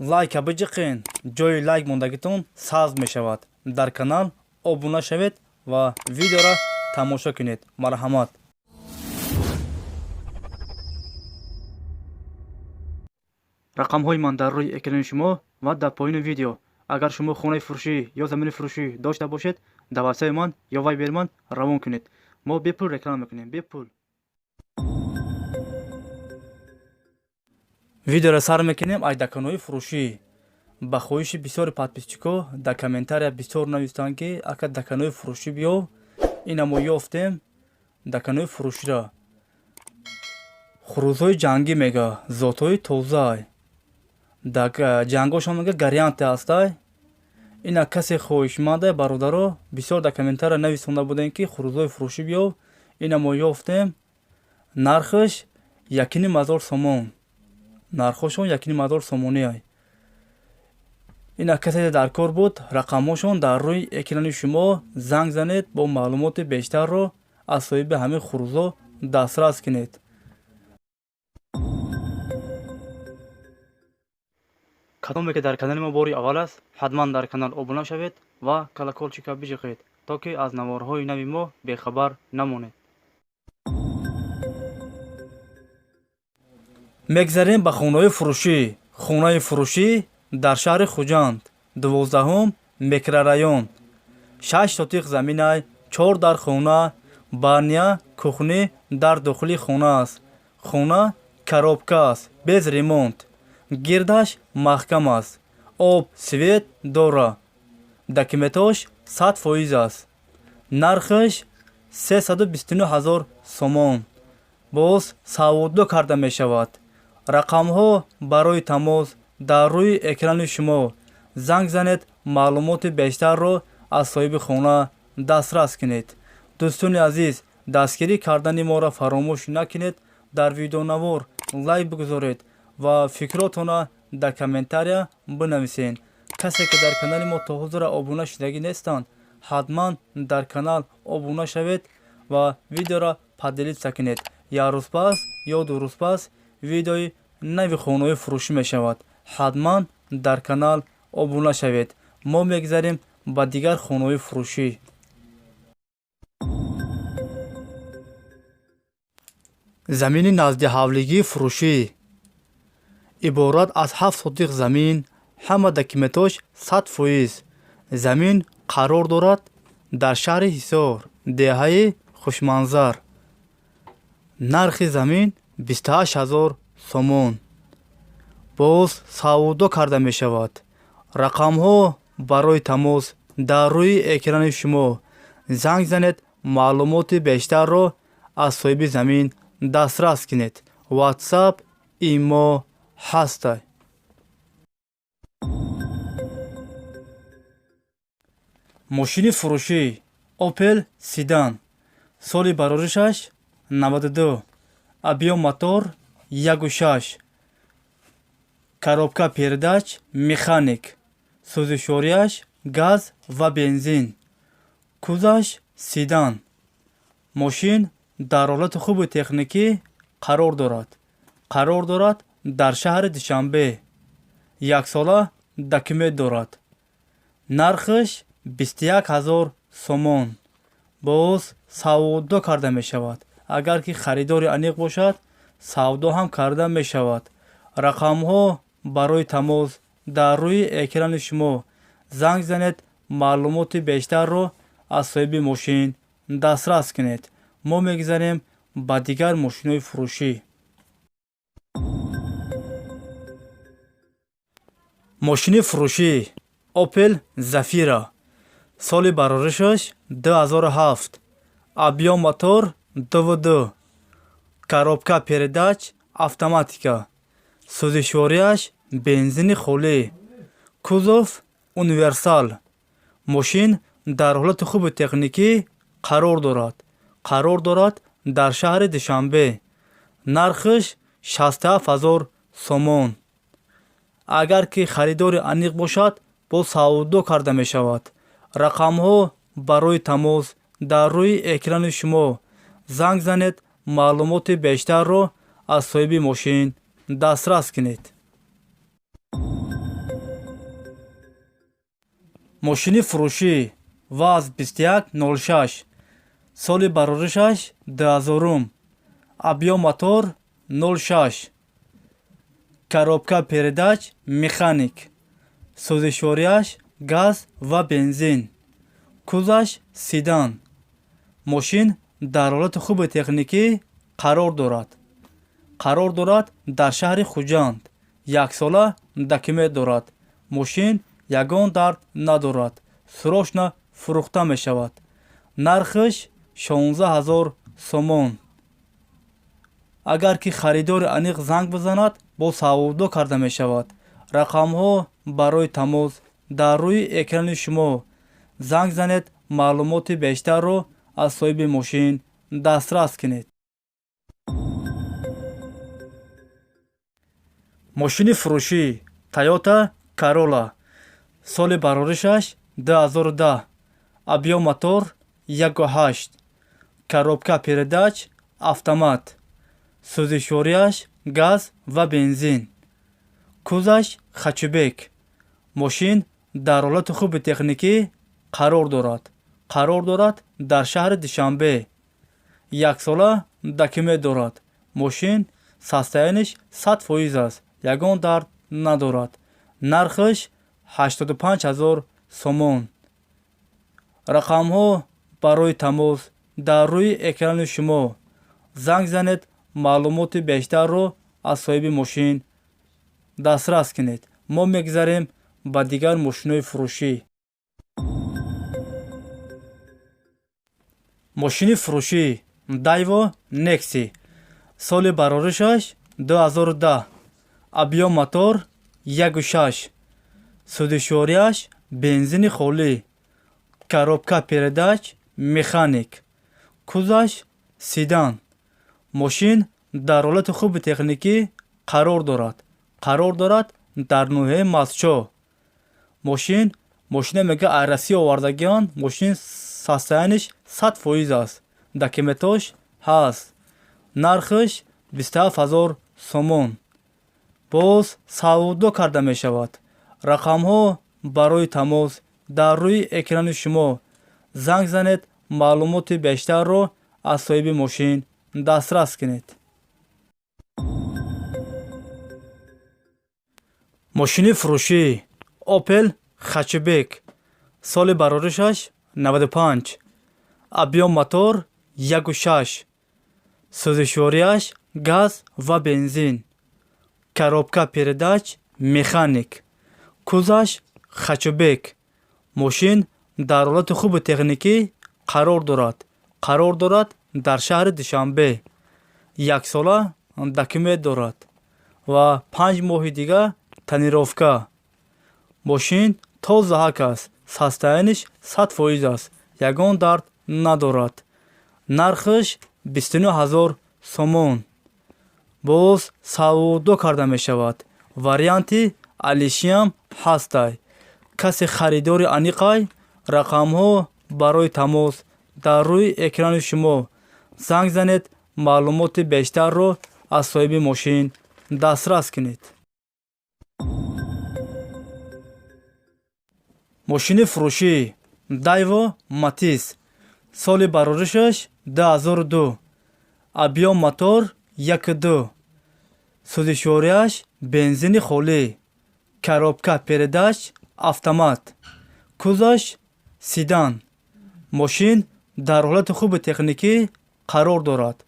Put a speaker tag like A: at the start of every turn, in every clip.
A: Лайка биҷиқен, ҷои лайк мондагитон сабз мешавад. Дар канал обуна шавед ва видеоро тамошо кунед. Марҳамат. Рақамҳои ман дар рӯи экрани шумо ва дар поёни видео. Агар шумо хонаи фурӯшӣ ё замини фурӯшӣ дошта бошед, дар ватсапи ман ё вайбери ман равон кунед. Мо бепул реклама мекунем, бепул. Видеоро сар мекунем аз даконҳои фурӯшӣ. Ба хоҳиши бисёри подписчикҳо дар комментария бисёр навистанд, ки ака, даконҳои фурӯшӣ биё. Ина мо ёфтем даконҳои фурӯширо. Хурӯзҳои ҷангӣ, мега, зотҳои тозай, дар ҷангошон, мега, гаранте ҳастай. Ина касе хоҳишманда, бародаро, бисёр дар комментария нависонда будем, ки хурӯзҳои фурӯшӣ биё. Ина мо ёфтем. Нархаш 1500 сомон, нархҳошон 1500 сомониай. Ина касе дар кор буд, рақамҳошон дар рӯи экрани шумо, занг занед, бо маълумоти бештарро аз соҳиби ҳамин хурӯзҳо дастрас кунед. Кадоме ки дар канали мо бори аввал аст, ҳатман дар канал обуна шавед ва колоколчика биҷиқед, то ки аз наворҳои нави мо бехабар намонед. Мегзарем ба хонаҳои фурӯшӣ. Хонаи фурӯшӣ дар шаҳри Хуҷанд, 12-ум микрорайон, 6 сотиқ заминай, чор дар хона, баня, кухни дар дохили хона аст. Хона коробка аст, без ремонт, гирдаш маҳкам аст, об, свет дора, документош 100% аст. Нархаш 329 000 сомон, боз савдо карда мешавад. Рақамҳо барои тамос дар рӯи экрани шумо, занг занед, маълумоти бештарро аз соҳиби хона дастрас кунед. Дӯстони азиз, дастгирӣ кардани моро фаромӯш накунед. Дар видеонавор лайк бигузоред ва фикротонро дар комментария бинависед. Касе ки дар канали мо то ҳозира обуна шудагӣ нестанд, ҳатман дар канал обуна шавед ва видеоро поделиться кунед. Як рӯз пас ё 2 рӯз пас видеои нави хонаҳои фурӯшӣ мешавад. Ҳатман дар канал обуна шавед. Мо мегзарем ба дигар хонаҳои фурӯшӣ. Замини наздиҳавлигии фурӯшӣ иборат аз 7 сотиқ замин, ҳама документош 100%. Замин қарор дорад дар шаҳри Ҳисор, деҳаи Хушманзар. Нархи замин 28 000 сомон, боз савдо карда мешавад. Рақамҳо барои тамос дар рӯи экрани шумо, занг занед, маълумоти бештарро аз соҳиби замин дастрас кунед. Ватсап, имо ҳастай. Мошини фурӯшӣ Опел седан, соли бароришаш 92, объём мотор 1,6, коробка передач механик, сӯзишвориаш газ ва бензин, кузоваш седан. Мошин дар ҳолати хуби техникӣ қарор дорад. Қарор дорад дар шаҳри Душанбе. Яксола документ дорад. Нархаш 21 000 сомон, боз савдо карда мешавад. Агар ки харидори аниқ бошад, савдо ҳам карда мешавад. Рақамҳо барои тамос дар рӯи экрани шумо, занг занед, маълумоти бештарро аз соҳиби мошин дастрас кунед. Мо мегзарем ба дигар мошинҳои фурӯшӣ. Мошини фурӯшӣ Опел Зафира, соли бароришаш 2007, объём мотор 2,2, коробка передач автоматика, сӯзишвориаш бензини холӣ, кузов универсал. Мошин дар ҳолати хуби техникӣ қарор дорад. Қарор дорад дар шаҳри Душанбе. Нархаш 67 000 сомон. Агар ки харидори аниқ бошад, боз савдо карда мешавад. Рақамҳо барои тамос дар рӯи экрани шумо, занг занед, маълумоти бештарро аз соҳиби мошин дастрас кунед. Мошини фурӯшӣ ВАЗ 2106, соли бароришаш 2000-ум, объём мотор 06, коробка передач механик, сӯзишвориаш газ ва бензин, кузоваш седан. Мошин дар ҳолати хуби техникӣ қарор дорад. Қарор дорад дар шаҳри Хуҷанд. Яксола документ дорад. Мошин ягон дард надорад. Срочно фурӯхта мешавад. Нархаш 16 000 сомон. Агар ки харидори аниқ занг бизанад, бо савдо карда мешавад. Рақамҳо барои тамос дар рӯи экрани шумо. Занг занед, маълумоти бештарро аз соҳиби мошин дастрас кунед. Мошини фурӯшӣ Тойота Карола, соли бароришаш 2010, объём мотор 1,8, коробка передач автомат, сӯзишвориаш газ ва бензин, кузоваш хэтчбек. Мошин дар ҳолати хуби техникӣ қарор дорад. Қарор дорад дар шаҳри Душанбе. Яксола документ дорад. Мошин состоянияш 100% аст, ягон дард надорад. Нархаш 85 000 сомон. Рақамҳо барои тамос дар рӯи экрани шумо. Занг занед, маълумоти бештарро аз соҳиби мошин дастрас кунед. Мо мегзарем ба дигар мошинҳои фурӯшӣ. Мошини фурӯшӣ Дайво Некси, соли бароришаш 2010, объём мотор 1,6, сӯзишвориаш бензини холӣ, коробка передач механик, кузоваш седан. Мошин дар ҳолати хуби техникӣ қарор дорад. Қарор дорад дар ноҳияи Мастчоҳ. Мошин, мошина мега, аз Россия овардагианд. Мошин состоянияш 100% аст, документош ҳаст. Нархаш 27 000 сомон. Боз савдо карда мешавад. Рақамҳо барои тамос дар рӯи экрани шумо. Занг занед, маълумоти бештарро аз соҳиби мошин дастрас кунед. Мошини фурӯшӣ Опел хэтчбек, соли бароришаш 95, объём мотор 1,6, сӯзишвориаш газ ва бензин, коробка передач механик, кузоваш хэтчбек. Мошин дар ҳолати хуби техникӣ қарор дорад. Қарор дорад дар шаҳри Душанбе. Яксола документ дорад ва 5 моҳи дигар тонировка. Мошин тозаҳак аст, состоянияш 100% аст, ягон дард надорад. Нархаш 29 000 сомон. Боз савдо карда мешавад. Варианти алишиам ҳастай. Касе харидори аниқай, рақамҳо барои тамос дар рӯи экрани шумо. Занг занед, маълумоти бештарро аз соҳиби мошин дастрас кунед. Мошини фурӯшӣ Дайво Матис, соли бароришаш 2002, объём мотор 1,2, сӯзишвориаш бензини холӣ, коробка передач автомат, кузоваш седан. Мошин дар ҳолати хуби техникӣ қарор дорад.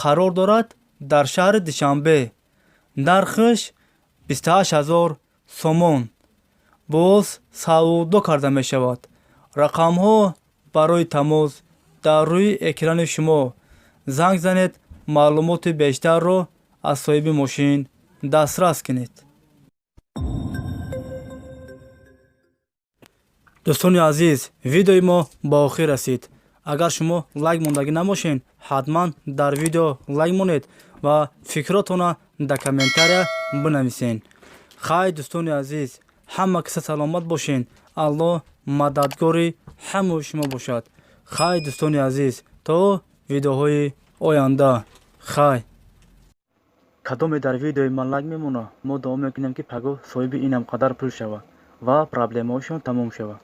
A: Қарор дорад дар шаҳри Душанбе. Нархаш 28 000 сомон. Боз савдо карда мешавад. Рақамҳо барои тамос дар рӯи экрани шумо. Занг занед, маълумоти бештарро аз соҳиби мошин дастрас кунед. Дӯстони азиз, видеои мо ба охир расид. Агар шумо лайк мондагӣ набошед, ҳатман дар видео лайк монед ва фикротонро дар комментария бинависед. Хай, дӯстони азиз, ҳама киса саломат бошед. Аллоҳ мададгори ҳамаи шумо бошад. Хай, дӯстони азиз, то видеоҳои оянда. Хай. Кадоме дар видеои ман лайк мемонад, мо дуо мекунем, ки пагоҳ соҳиби инам қадар пул шавад ва проблемаҳошон тамом шавад.